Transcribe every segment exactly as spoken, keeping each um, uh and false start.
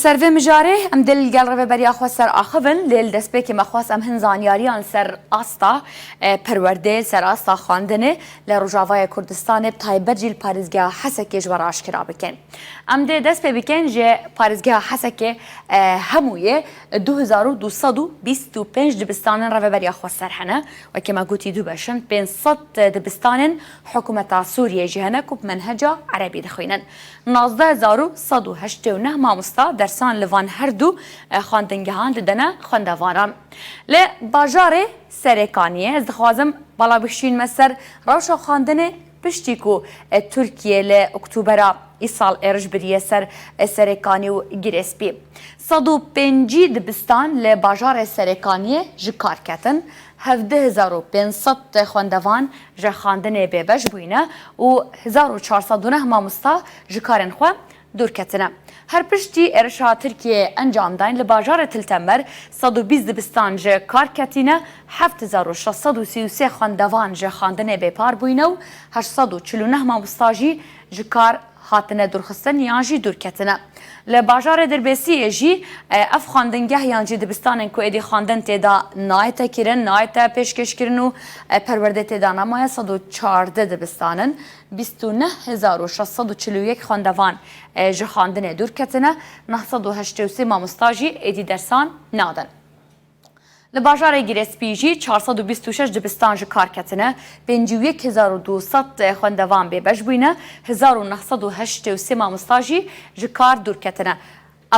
Ser vê mijarê em dê li gel rêveberiya xwe ser axivin, lê li destpêkê me xwest em hin zanyariyan li ser asta, e, perwerdê, li ser asta xwendinê li Rojavayê Kurdistanê, bi taybet jî li parêzgeha Hesekê ji we re aşkera bikin. Em dê dest pê bikin ji parêzgeha Hesekê, e, hemûyê du hezar û du sed û bîst û pênc dibistanên rêveberiya xwesert hene. Wekî me gotî du beş in, pênc sed dibistanên hikûmeta Sûriyê jî hene ku bi menheca erebî dixwînin. Nozdeh hezar û sed û heştê û neh mamosta dersan li van her du, e, xwendingehan didene xwendevanan. Li bajarê Serêkaniyê ez dixwazim bala bişînme ser rewşa xwendinê piştî ku, e, Tirkiye li Oktobera îsal êriş biriye ser, e, Serêkanî û Girêspî. Sed û pêncî dibistan li bajarê Serêkaniyê ji kar ketin, hevdeh hezar û pênc sed xwendevan ji xwendinê bêbeş bûyne û hezar û çar sed û neh mamosta ji karên xwe dûr ketine. Her piştî êrişa Tirkiyeyê encam dayîn, li bajarê Til Temer sed û bîst dibistan ji kar ketîne, heft hezar û şeş sed û sî û sê xwendevan ji xwendinê bêpar bûyne û heşt sed û çil û neh mamosta jî ji kar hatine dûrxistin yan jî dûr ketine. Li bajarê Dirbêsiyê jî, e, ev xwendingeh yan jî dibistanên ku êdî xwendin tê de nayête kirin, nayête pêşkêşkirin û, e, perwerdê tê de nemaye, sed û çardeh dibistan in, bîst û neh hezar û şeş sed û çil û yek xwendevan, e, ji xwendinê dûr ketine, neh sed û heştê û sê mamosta jî êdî dersan nadin. Li bajarê Girêspî jî çar sed û bîst û şeş dibistan ji kar ketine, pêncî û yek hezar û du sed xwendevan bêbeş bûyne, hezar û neh sed û heştê û sê mamosta jî ji kar dûr ketine.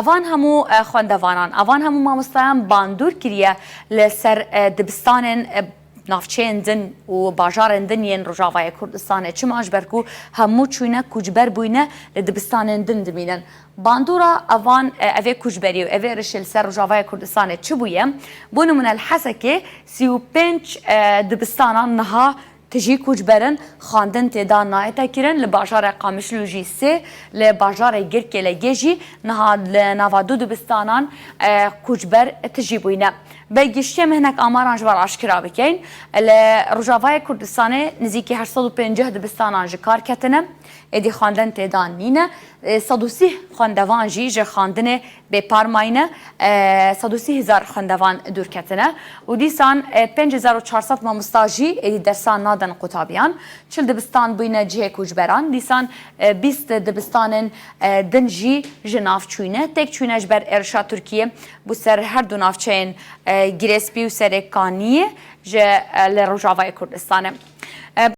Evan hemû, e, xwendevanan, evan hemû mamostayan bandor kiriye li ser, e, dibistanên, e, navçeyên din û bajarên din yên Rojavayê Kurdistanê. Çima? Ji ber ku hemû çûyne koçber bûyne, li dibistanên din dimînin. Bandora evan, e, evê koçberî û evê êrişê li ser Rojavayê Kurdistanê çi bûye? Bo nimûne li Hesekê sî û pênc, e, dibistanan niha tijî koçber in, xwendin tê de nayête kirin, li bajarê Qamişlo jî sê, li bajarê Girkê Legê jî niha li nava du dibistanan, e, koçber tijî bûyne. Bi giştî em hinek amaran ji we re aşkera bikeyn. Li Rojavayê Kurdistanê nizîkî heşt sed û pêncî dibistanan ji kar ketine. Êdî xwendin tê de nîne. E, sed û sî xwendevan jî ji xwendinê bêpar mayîne. E, sed û sî hezar xwendevan dûr ketine. Û dîsan, e, pênc hezar û çar sed mamosta jî êdî dersan nadin qutabiyan. Çil dibistan bûyne cihê koçberan. Dîsan, e, bîst dibistanên, e, din jî ji nav çûyne. Têk çûyne ji ber êrişa Tirkiyê bo ser her du navçeyên, e, Girêspî û Serêkaniyê ji, e, li Rojavayê Kurdistanê.